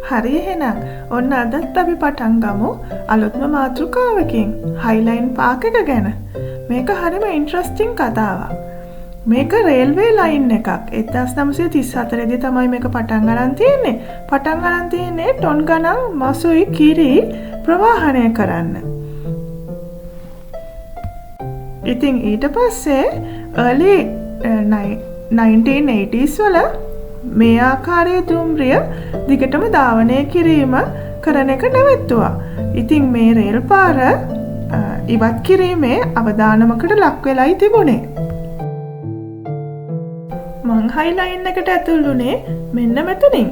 හරි එහෙනම් ඔන්න අදත් අපි පටන් ගමු අලුත්ම මාතෘකාවකින් හයිලයින් පාක් එක ගැන. මේක හරිම ඉන්ට්‍රස්ටිං කතාවක්. මේක රේල්වේ ලයින් එකක්. 1934 දී තමයි මේක පටන් අරන් තියෙන්නේ. පටන් අරන් තියෙන්නේ ටොන් ගණන් මසුයි කිරි ප්‍රවාහනය කරන්න. ඉතින් ඊට පස්සේ early 1980s වල මේ ආකාරයේ දුම්රිය දිගටම ධාවනය කිරීම කරන එක නැවැත්තුවා. ඉතින් මේ රේල් පාර ඉවත් කිරීමේ අවදානමකට ලක් වෙලායි තිබුණේ. මං හයිලයින් එකට ඇතුල් වුණේ මෙන්න මෙතනින්.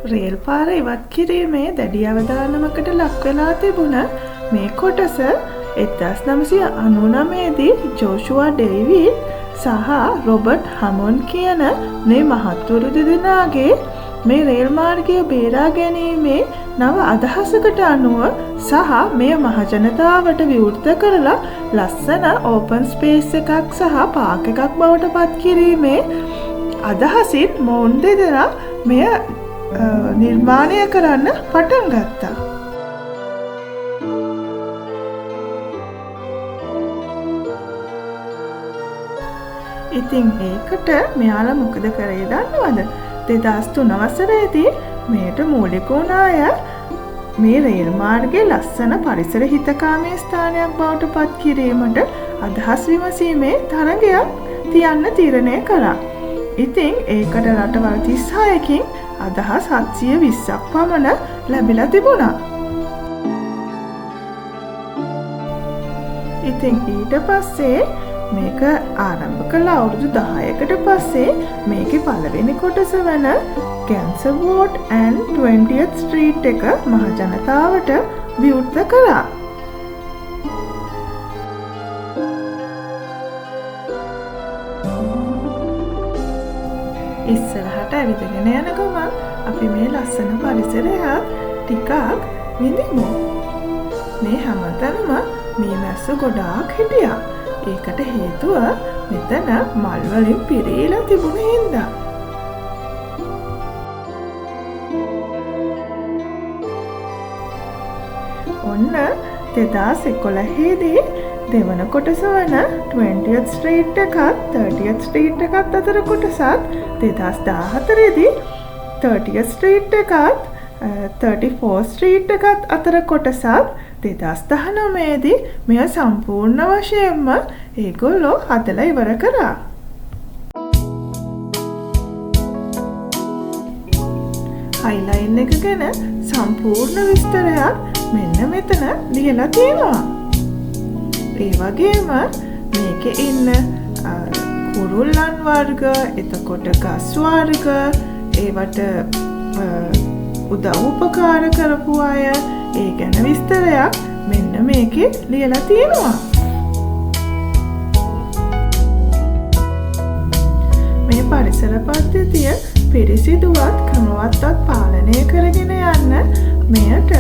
රේල් පාර ඉවත් කිරීමේ දැඩි අවදානමකට ලක් වෙලා තිබුණ මේ කොටස 1999 දී ජෝෂුවා ඩේවිඩ් සහ රොබර්ට් හමොන් කියන මේ මහත්වරු දෙදෙනාගේ මේ රේල් මාර්ගය බේරා ගැනීමේ නව අදහසකට අනුව සහ මෙය මහජනතාවට විවෘත කරලා ලස්සන ඕපන් ස්පේස් එකක් සහ පාක් එකක් බවට පත් කිරීමේ අදහසින් මොවුන් දෙදෙනා මෙය නිර්මාණය කරන්න පටන් ගත්තා. ඉතින් ඒකට මෙයාලා මොකද කරේ දන්නවද? 2003 වසරේදී මෙයට මූලික වුණ අය මේ රේල් මාර්ගයේ ලස්සන පරිසර හිතකාමී ස්ථානයක් බවට පත් කිරීමට අදහස් විමසීමේ තරගයක් තියන්න තීරණය කළා. ඉතින් ඒකට රටවල් 36කින් අදහස් 720ක් පමණ ලැබිලා තිබුණා. ඉතින් ඊට පස්සේ මේක ආරම්භ කළ අවුරුදු 10කට පස්සේ මේකේ පළවෙනි කොටස වන Gansevoort and 20th Street එක මහජනතාවට විවෘත කළා. ඉස්සරහට ඇවිදගෙන යන ගමන් අපි මේ ලස්සන පරිසරයත් ටිකක් විඳිමු. මේ හැමතැනම මී මැස්සෝ ගොඩාක් හිටියා. ඒකට හේතුව මෙතන මල් වලින් පිරීලා තිබුණ හින්දා. ඔන්න 2011 දී දෙවන කොටස වන 20th Street එකත් 30th Street එකත් අතර කොටසත් 2014 දී 30th Street එකත් 34th Street එකත් අතර කොටසත් 2019 දී මෙය සම්පූර්ණ වශයෙන්ම ඒගොල්ලෝ හදලා ඉවර කරා. හයිලයින් එක ගැන සම්පූර්ණ විස්තරයක් මෙන්න මෙතන ලියලා තියෙනවා. ඒ වගේම මේකේ ඉන්න කුරුල්ලන් වර්ග, එතකොට ගස් වර්ග, ඒවට උදව් උපකාර කරපු අය, ඒ ගැන විස්තරයක් මෙන්න මේකේ ලියලා තියෙනවා. මේ පරිසර පද්ධතිය පිරිසිදුවත් ක්‍රමවත්වත් පාලනය කරගෙන යන්න මෙයට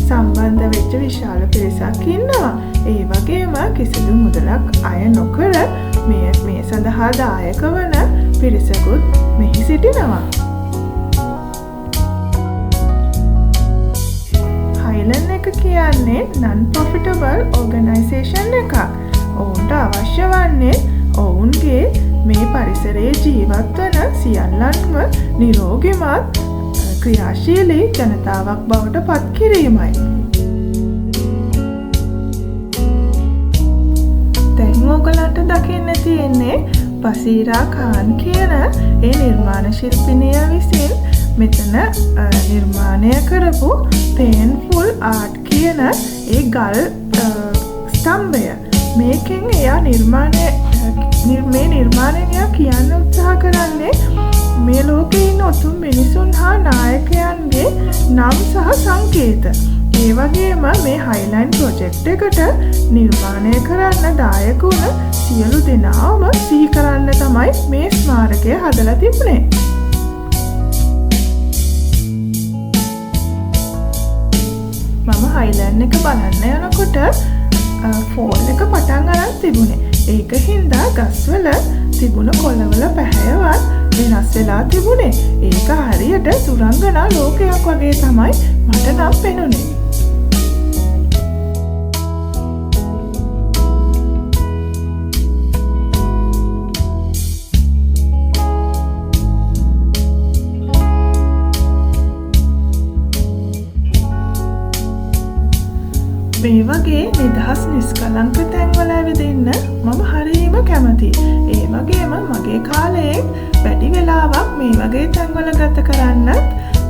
සම්බන්ධ වෙච්ච විශාල පිරිසක් ඉන්නවා. ඒ වගේම කිසිදු මුදලක් අය නොකර මේ සඳහා දායක වන පිරිසකුත් මෙහි සිටිනවා. හයිලන් එක කියන්නේ non-profitable organization එකක්. ඔවුන්ට අවශ්‍ය වන්නේ ඔවුන්ගේ මේ පරිසරයේ ජීවත් වන සියල්ලන්ම නිරෝගිමත් ක්‍රියාශීලී ජනතාවක් බවට පත් කිරීමයි. දැන් ඔයගලන්ට දකින්න තියෙන්නේ බසීරා ඛාන් කියන ඒ නිර්මාණ ශිල්පිනිය විසින් මෙතන නිර්මාණය කරපු පේන්ෆුල් ආර්ට් කියන ඒ ගල් ස්තම්භය. මේකෙන් එයා මේ නිර්මාණයෙන් එයා කියන්න උත්සාහ කරන්නේ මේ ලෝකේ ඉන්න උතුම් මිනිසුන් හා නායකයන්ගේ නම් සහ සංකේත. ඒ වගේම මේ හයිලයින් ප්‍රොජෙක්ට් එකට නිර්මාණය කරන්න දායක වුණ සියලු දෙනාම සිහි කරන්න තමයි මේ ස්මාරකය හදලා තිබුණේ. මම අයිලන්ඩ් එක බලන්න යනකොට ෆෝල් එක පටන් අරන් තිබුණේ. ඒක හින්දා ගස්වල තිබුණ කොළවල පැහැයවත් වෙනස් වෙලා තිබුණේ. ඒක හරියට සුරංගනා ලෝකයක් වගේ තමයි මට නම් පෙනුනේ. මේ වගේ නිදහස් නිස්කලංක තැන්වල ඇවිදින්න මම හරිම කැමතියි. ඒ වගේම මගේ කාලයෙන් වැඩි වෙලාවක් මේ වගේ තැන්වල ගත කරන්නත්,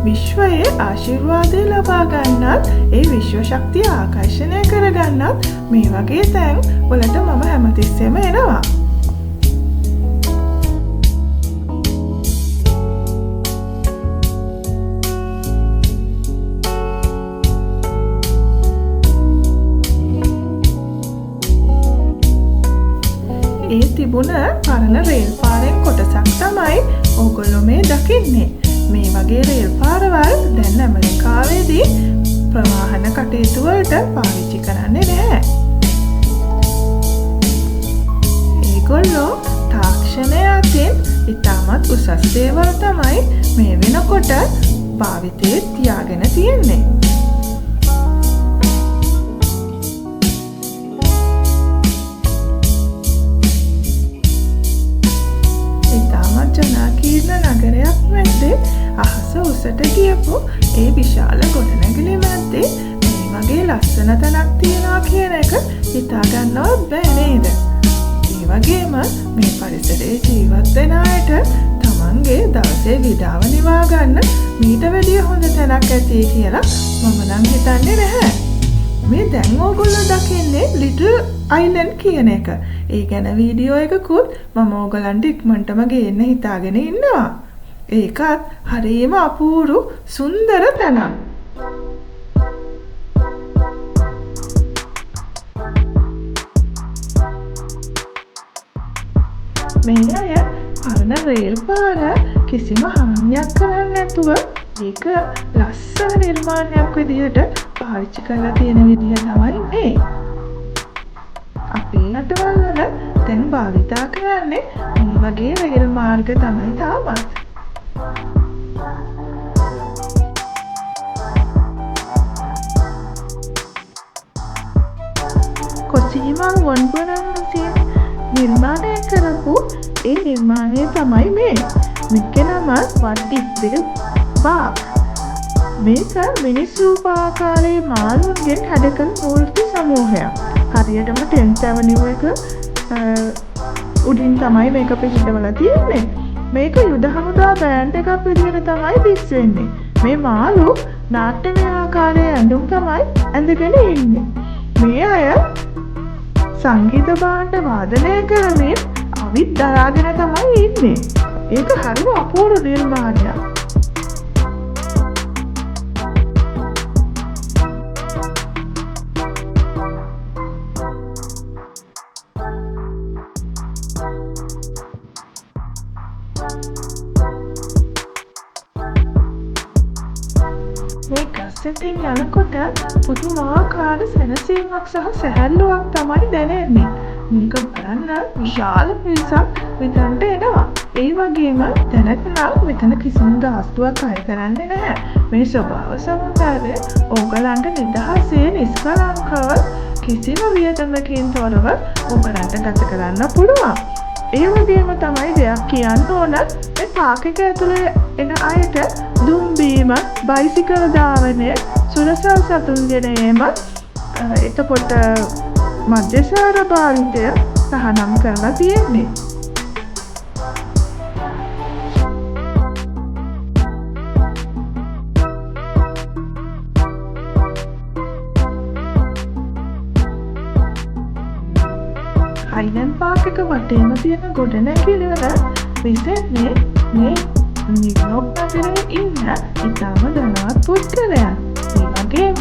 විශ්වයේ ආශිර්වාදය ලබා ගන්නත්, ඒ විශ්ව ශක්තිය ආකර්ෂණය කරගන්නත් මේ වගේ තැන් වලට මම හැමතිස්සෙම එනවා. ඒ තිබුණ පරණ රේල් පාරෙන් කොටසක් තමයි ඕගොල්ලෝ මේ දකින්නේ. මේ වගේ රේල් පාරවල් දැන් ඇමරිකාවේදී ප්‍රවාහන කටයුතු වලට පාවිච්චි කරන්නේ නැහැ. ඒගොල්ලෝ තාක්ෂණය අතින් ඉතාමත් උසස් දේවල් තමයි මේ වෙනකොට භාවිතයේ තියාගෙන තියෙන්නේ. ඉතාමත් ජනාකීර්ණ නගරයක් මැද්දේ අහස උසට ගියපු ඒ විශාල ගොඩනැගිලි මැද්දේ මේ වගේ ලස්සන තැනක් තියෙනවා කියන එක හිතා ගන්නවත් බෑ නේද? ඒ වගේම මේ පරිසරයේ ජීවත් වෙන අයට තමන්ගේ දවසේ විඩාව නිවා ගන්න මීට වැඩිය හොඳ තැනක් ඇති කියලා මම නම් හිතන්නේ නැහැ. මේ දැන් ඕගොල්ලෝ දකින්නේ ලිටල් අයිලන්ඩ් කියන එක. ඒ ගැන වීඩියෝ එකකුත් මම ඕගොල්ලන්ට ඉක්මනටම ගේන්න හිතාගෙන ඉන්නවා. ඒකත් හරිම අපූරු සුන්දර තැනක්. මේ අය පරණ රේල් පාර කිසිම හානියක් කරන්නේ නැතුව ඒක ලස්සන නිර්මාණයක් විදිහට පාවිච්චි කරලා තියෙන විදිහ තමයි මේ. අපේ රටවල් වල දැන් භාවිතා කරන්නේ මේ වගේ රේල් මාර්ග තමයි තාමත්. කොසීමා වොන්බරන් විසින් නිර්මාණය කරපු ඒ නිර්මාණය තමයි මේ. මේකේ නම What if they bark. මේක මිනිස් රූප ආකාරයේ මාළුන්ගෙන් හැඩකළ මූර්ති සමූහයක්. හරියටම 10th Avenue එක උඩින් තමයි මේක පිහිටවලා තියෙන්නේ. මේක යුද හමුදා බෑන්ඩ් එකක් විදිහට තමයි දිස් වෙන්නේ. මේ මාළු නාට්‍යමය ආකාරයේ ඇඳුම් තමයි ඇඳගෙන ඉන්නේ. මේ අය සංගීත භාණ්ඩ වාදනය කරමින් අවිත් දරාගෙන තමයි ඉන්නේ. ඒක හරිම අපූර්ව නිර්මාණයක්. මේ ගස් ඇතින් යනකොට පුදුමාකාර සැනසීමක් සහ සැහැල්ලුවක් තමයි දැනෙන්නේ. මේක බලන්න විශාල පිරිසක් මෙතනට එනවා. ඒ වගේම දැනට නම් මෙතන කිසිම ගාස්තුවක් අය කරන්නේ නැහැ. මේ ස්වභාව සෞන්දර්යය ඕගලන්ට නිදහසේ නිಷ್ಕලංකව කිසිම වියදමකින් තොරව ඔබලන්ට ගත කරන්න පුළුවන්. ඒ වගේම තමයි දෙයක් කියන්න ඕන, මේ පාක් එක ඇතුලේ එන අයට දුම්බීම, බයිසිකල් ධාවනය, සුරසල් සතුන් ගෙන ඒම, එතකොට මද්‍යසාර භාවිතය තහනම් කරලා තියෙන්නේ. අයිලන්ඩ් පාක් එක වටේම තියෙන ගොඩනැගිලි වල විසෙන්නේ මේ නිව්යෝක් නගරේ ඉන්න ඉතාම ධනවත් පුද්ගලයන්. ඒ වගේම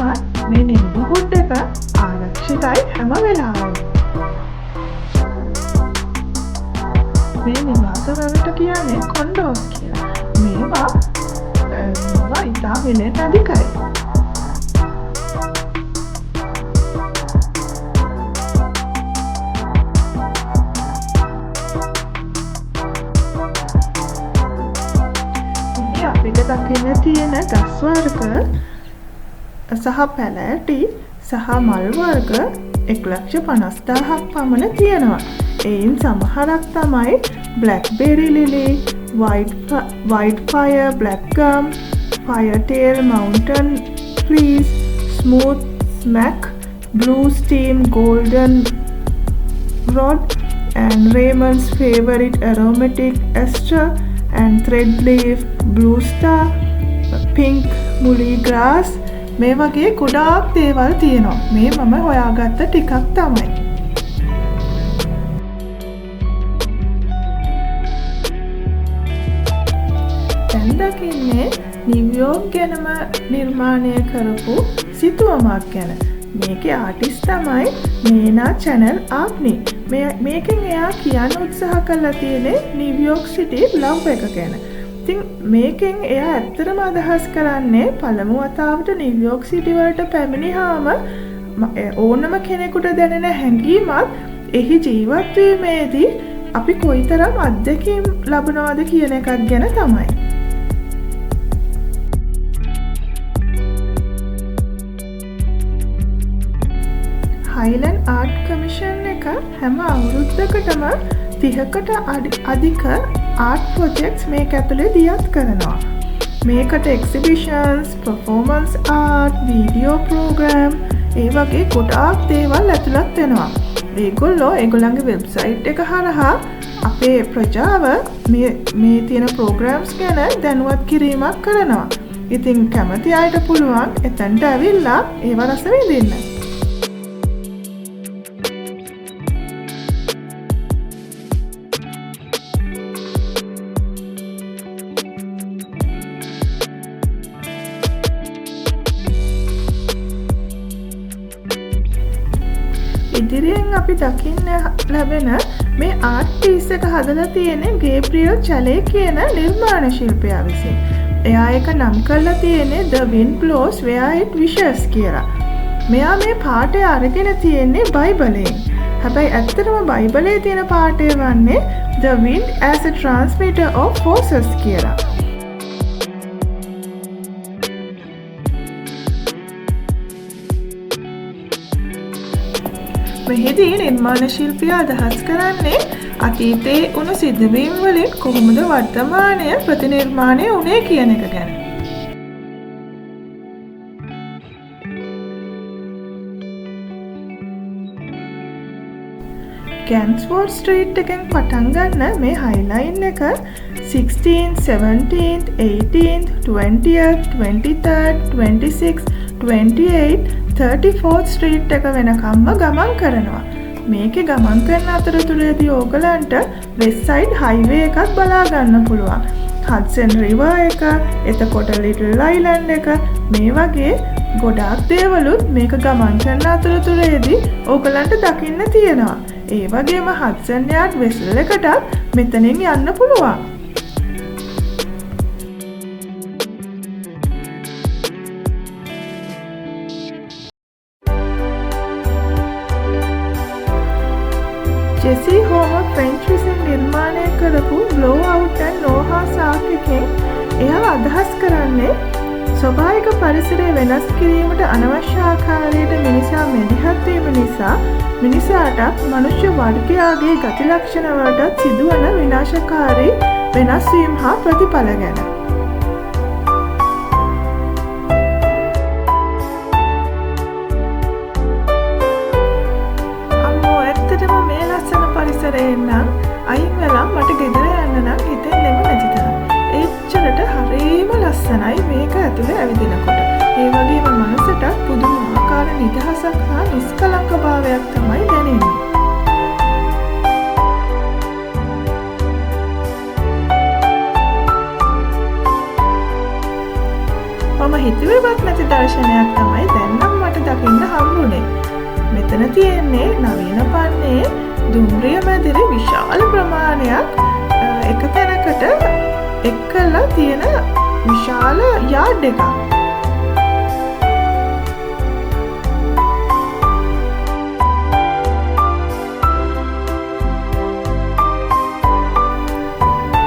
මේ නෙබර්හුඩ් එක ආරක්ෂිතයි හැම වෙලාවෙම. මේ නිවාස වලට කියන්නේ කොන්ඩෝස් කියලා. මේවා ඉතා මිලෙන් අධිකයි. වර්ග සහ පැලෑටි සහ මල් වර්ග 1,50,000ක් පමණ තියෙනවා. එයින් සමහරක් තමයි blackberry lily, white fire, black gum, firetail, mountain fleece, smooth smack, blue steam, golden rod and Raymond's favorite aromatic ester and thread leaf, blue star, pink muhly grass මේ වගේ ගොඩාක් දේවල් තියෙනවා. මේ මම හොයාගත්ත ටිකක් තමයි. දැන් දකින්නේ නිව්යෝක් ගැනම නිර්මාණය කරපු සිතුවමක් ගැන. මේකේ ආටිස්ට් තමයි නේනා චැනල් ආප්නි. මේකෙන් එයා කියන්න උත්සාහ කරලා තියෙන්නේ නිව්යෝක් සිටි ලව් එක ගැන. ඉතින් මේකෙන් එයා ඇත්තටම අදහස් කරන්නේ පළමු වතාවට නිව්යෝක් සිටි වලට පැමිණිහාම ඕනම කෙනෙකුට දැනෙන හැඟීමත් එහි ජීවත් වීමේදී අපි කොයිතරම් අත්දැකීම් ලබනවද කියන එකක් ගැන තමයි. හයිලන්ඩ් ආර්ට් කමිෂන් එක හැම අවුරුද්දකටම 30කට අධික ආර්ට් ප්‍රොජෙක්ට්ස් මේක ඇතුලේ දියත් කරනවා. මේකට exhibitions, performance art, video programme ඒ වගේ ගොඩාක් දේවල් ඇතුළත් වෙනවා. ඒගොල්ලෝ ඒගොල්ලන්ගේ වෙබ්සයිට් එක හරහා අපේ ප්‍රජාව මේ තියෙන ප්‍රෝග්‍රෑම්ස් ගැන දැනුවත් කිරීමක් කරනවා. ඉතින් කැමති අයට පුළුවන් එතනට ඇවිල්ලා ඒව රස විඳින්න. ඉදිරියෙන් අපි දකින්න ලැබෙන මේ ආර්ට් පීස් එක හදලා තියෙන්නේ ගේබ්‍රියල් චැලේ කියන නිර්මාණ ශිල්පියා විසින්. එයා ඒක නම් කරලා තියෙන්නේ The Wind Blows Where It Wishes කියලා. මෙයා මේ පාඨය අරගෙන තියෙන්නේ බයිබලයෙන්. හැබැයි ඇත්තටම බයිබලයේ තියෙන පාඨය වන්නේ The Wind as a Transmitter of Forces කියලා. මෙහිදී නිර්මාණ ශිල්පියා අදහස් කරන්නේ අතීතයේ වුණු සිදුවීම් වලින් කොහොමද වර්තමානය ප්‍රතිනිර්මාණය වුණේ කියන එක ගැන. ගැන්ස්ෆෝර්ඩ් ස්ට්‍රීට් එකෙන් පටන් ගන්න මේ හයිලයින් එක 16th, 17th, 18th, 20th, 23rd, 26th, 28th, 34th street එක වෙනකම්ම ගමන් කරනවා. මේකේ ගමන් කරන අතරතුරේදී ඕගලන්ට වෙස්ට් සයිඩ් හයිවේ එකත් බලා ගන්න පුළුවන්. හඩ්සන් රිවර් එක, එතකොට ලිටල් අයිලන්ඩ් එක, මේ වගේ ගොඩාක් දේවලුත් මේක ගමන් කරන අතරතුරේදී ඕගලන්ට දකින්න තියෙනවා. ඒ වගේම හඩ්සන් යාඩ් වෙසල් එකටත් මෙතනින් යන්න පුළුවන්. ජෙසි හෝමර් ෆ්‍රෙන්ච් විසින් නිර්මාණය කරපු බ්ලෝ අවුට් ඇන්ඩ් නෝහා සාක් එකෙන් එයා අදහස් කරන්නේ ස්වභාවික පරිසරය වෙනස් කිරීමට අනවශ්‍ය ආකාරයට මිනිසා මැදිහත් වීම නිසා මිනිසාටත් මනුෂ්‍ය වර්ගයාගේ ගති ලක්ෂණ වලටත් සිදුවන විනාශකාරී වෙනස් වීම් හා ප්‍රතිඵල ගැන. අම්මෝ, ඇත්තටම මේ ලස්සන පරිසරයෙන් නම් අයින් වෙලා මට ගෙදර යන්න නම් හිතෙන්නෙම නැති තරම්. එච්චරට හරිම ලස්සනයි මේක ඇතුලේ ඇවිදිනකොට. ඒ වගේම මනසටත් පුදුමාකාර නිදහසක් හා නිස්කලංක භාවයක් තමයි දැනෙන්නේ. මම හිතුවේවත් නැති දර්ශනයක් තමයි දැන් නම් මට දකින්න හම්බුනේ. මෙතන තියෙන්නේ නවීන පන්නේ දුම්රිය මැදිරි විශාල ප්‍රමාණයක් එක තැනකට එක් කරලා තියෙන විශාල යාඩ් එකක්.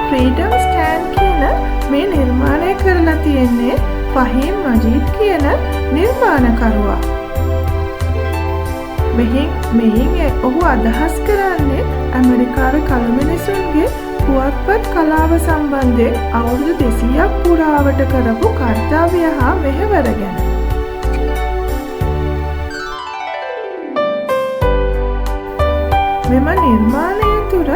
ෆ්‍රීඩම් ස්ටෑන්ඩ් කියන මේ නිර්මාණය කරලා තියෙන්නේ ෆහීම් මජීද් කියන නිර්මාණකරුවා. මෙයින් ඔහු අදහස් කරන්නේ ඇමරිකාවේ කළු මිනිසුන්ගේ පුවත්පත් කලාව සම්බන්ධයෙන් අවුරුදු 200ක් පුරාවට කරපු කර්තව්‍ය හා මෙහෙවර ගැන. මෙම නිර්මාණය තුළ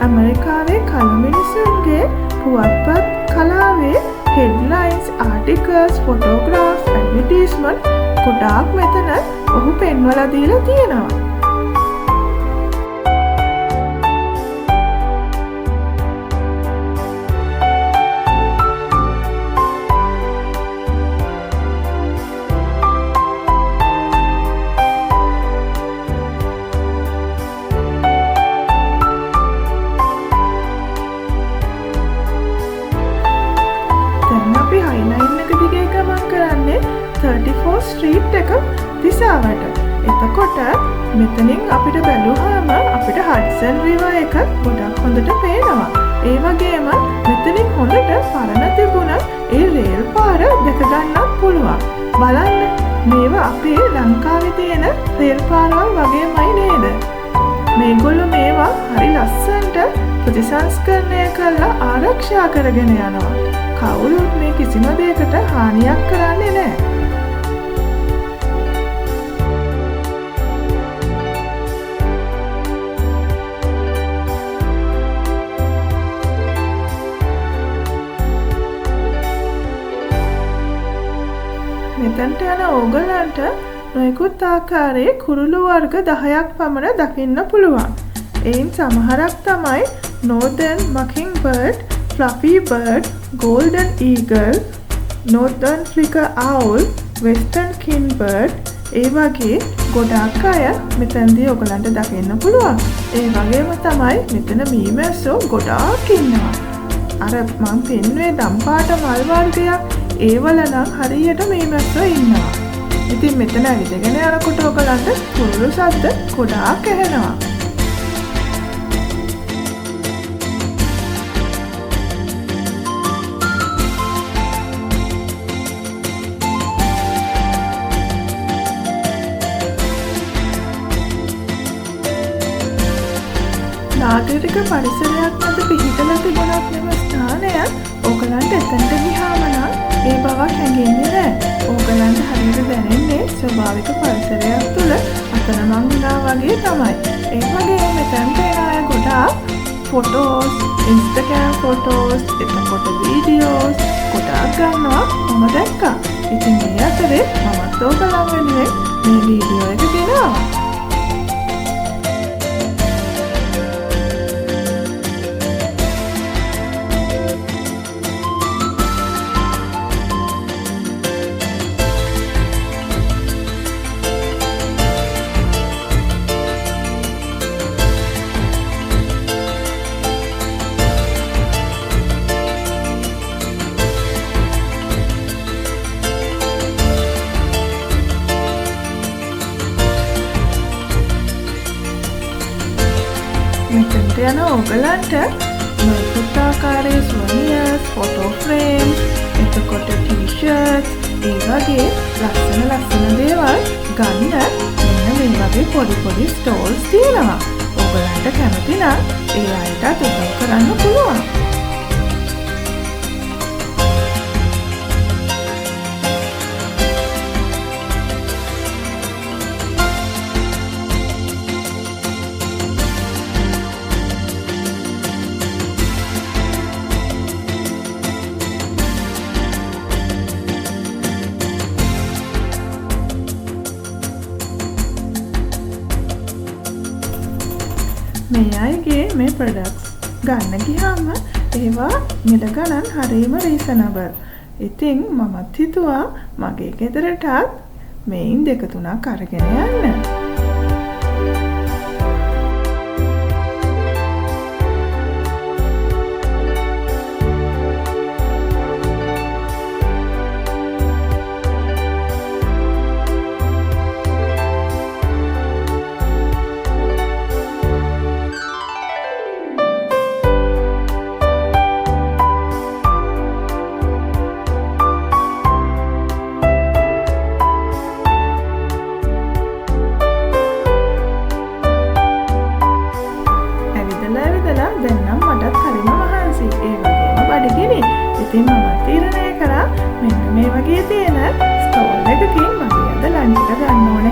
ඇමරිකාවේ කළු මිනිසුන්ගේ පුවත්පත් කලාවේ හෙඩ්ලයින්ස්, ආටිකල්ස්, ෆොටෝග්‍රාෆ්ස්, ඇඩ්වර්ටයිස්මන්ට් ගොඩාක් මෙතන ඔහු පෙන්වලා දීලා තියෙනවා. දැන් අපි හයිලයින් එක දිගේ ගමන් කරන්නේ 34 ස්ට්‍රීට් එක දිසාවට. එතකොට මෙතනින් අපිට බැලුවාම අපිට හඩ්සන් රිවර් එක ගොඩක් හොඳට පේනවා. ඒ වගේම මෙතනින් හොඳට පරණ තිබුණ ඒ රේල් පාර දැක ගන්නත් පුළුවන්. බලන්න මේවා අපේ ලංකාවේ තියෙන රේල් පාරවල් වගේමයි නේද? මේගොල්ලෝ මේවා හරි ලස්සනට ප්‍රතිසංස්කරණය කරලා ආරක්ෂා කරගෙන යනවා. කවුරුත් මේ කිසිම දෙයකට හානියක් කරන්නේ නැහැ. මෙතනට යන ඕගොල්ලන්ට නොයෙකුත් ආකාරයේ කුරුළු වර්ග 10ක් පමණ දකින්න පුළුවන්. එයින් සමහරක් තමයි Northern Mockingbird, Fluffy Bird, Golden Eagle, Northern Flicker Owl, Western Kingbird ඒ වගේ ගොඩාක් අය මෙතනදී ඔයගලන්ට දකින්න පුළුවන්. ඒ වගේම තමයි මෙතන මීමැස්සෝ ගොඩාක් ඉන්නවා. අර මං පෙන්නුවේ දම්පාට මල් වර්ගයක් ඒවල නම් හරියට මීමැස්සෝ ඉන්නවා. ඉතින් මෙතන ඇවිදගෙන යනකොට ඔයගලන්ට කුරුළු ශබ්ද ගොඩාක් ඇහෙනවා. නාගරික පරිසරයක් මැද පිහිටලා තිබුණත් මෙම ස්ථානය ඕගලන්ට එතනට ගියාම නම් ඒ බවක් හැඟෙන්නේ නෑ. ඕගලන්ට හරියට දැනෙන්නේ ස්වභාවික පරිසරයක් තුළ අතරමං වුණා වගේ තමයි. ඒ වගේම මෙතනට එන අය ගොඩාක් ෆොටෝස්, ඉන්ස්ටාග්‍රෑම් ෆොටෝස්, එතකොට වීඩියෝස් ගොඩාක් ගන්නවා මම දැක්කා. ඉතින් මේ අතරේ මමත් ඕගලන් වෙනුවෙන් මේ වීඩියෝ එක ගෙනාවා. මෙතනට යන ඕගලන්ට නොයෙකුත් ආකාරයේ සුවනියර්ස්, ෆොටෝ ෆ්‍රේම්ස්, එතකොට ටී-ෂර්ට්ස්, ඒ වගේ ලස්සන ලස්සන දේවල් ගන්න මෙන්න මේ වගේ පොඩි පොඩි ස්ටෝල්ස් තියෙනවා. ඕගලන්ට කැමති නම් ඒ අයටත් උදව් කරන්න පුළුවන්. මේ අයගේ මේ ප්‍රොඩක්ට්ස් ගන්න ගියාම ඒවා මිල ගණන් හරිම රීසනබල්. ඉතින් මමත් හිතුවා මගේ ගෙදරටත් මේන් දෙක තුනක් අරගෙන යන්න.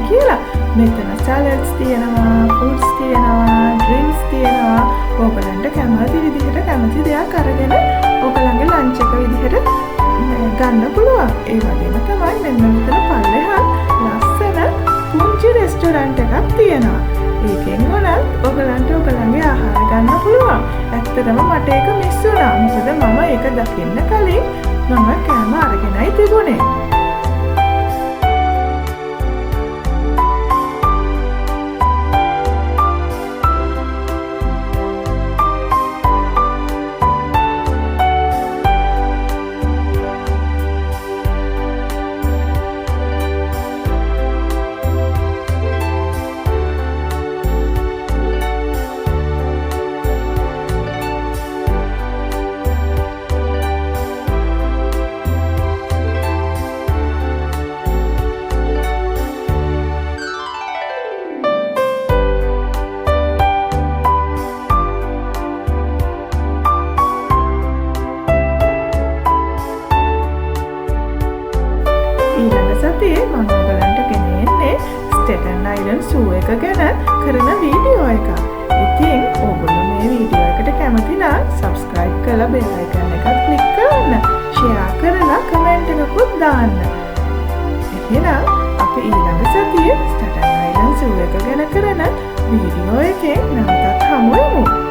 කියලා. මෙතන සැලඩ්ස් තියෙනවා, ෆුඩ්ස් තියෙනවා, ඩ්‍රින්ක්ස් තියෙනවා. ඕගලන්ට කැමති විදිහට කැමති දෙයක් අරගෙන ඕගලන්ගේ ලන්ච් එක විදිහට ගන්න පුළුවන්. ඒ වගේම තමයි මෙන්න මෙතන පල්ලෙහා ලස්සන පුංචි රෙස්ටෝරන්ට් එකක් තියෙනවා. ඒකෙන් වුණත් ඔයගලන්ට ඔයගලන්ගේ ආහාර ගන්න පුළුවන්. ඇත්තටම මට ඒක මිස් වුණා. මොකද මම ඒක දකින්න කලින් මම කෑම අරගෙනයි තිබුණේ. ඊළඟ සතියේ මම ඔයගලන්ට ගෙන එන්නේ ස්ටැටන් අයිලන්ඩ් සූ එක ගැන කරන වීඩියෝ එකක්. ඉතින් ඔයගොල්ලෝ මේ වීඩියෝ එකට කැමති නම් සබ්ස්ක්‍රයිබ් කරලා බෙල් අයිකන් එකත් ක්ලික් කරන්න, ෂෙයා කරලා කමෙන්ට් එකකුත් දාන්න. එහෙනම් අපි ඊළඟ සතියේ ස්ටැටන් අයිලන්ඩ් සූ එක ගැන කරන වීඩියෝ එකෙන් නැවතත් හමු වෙමු.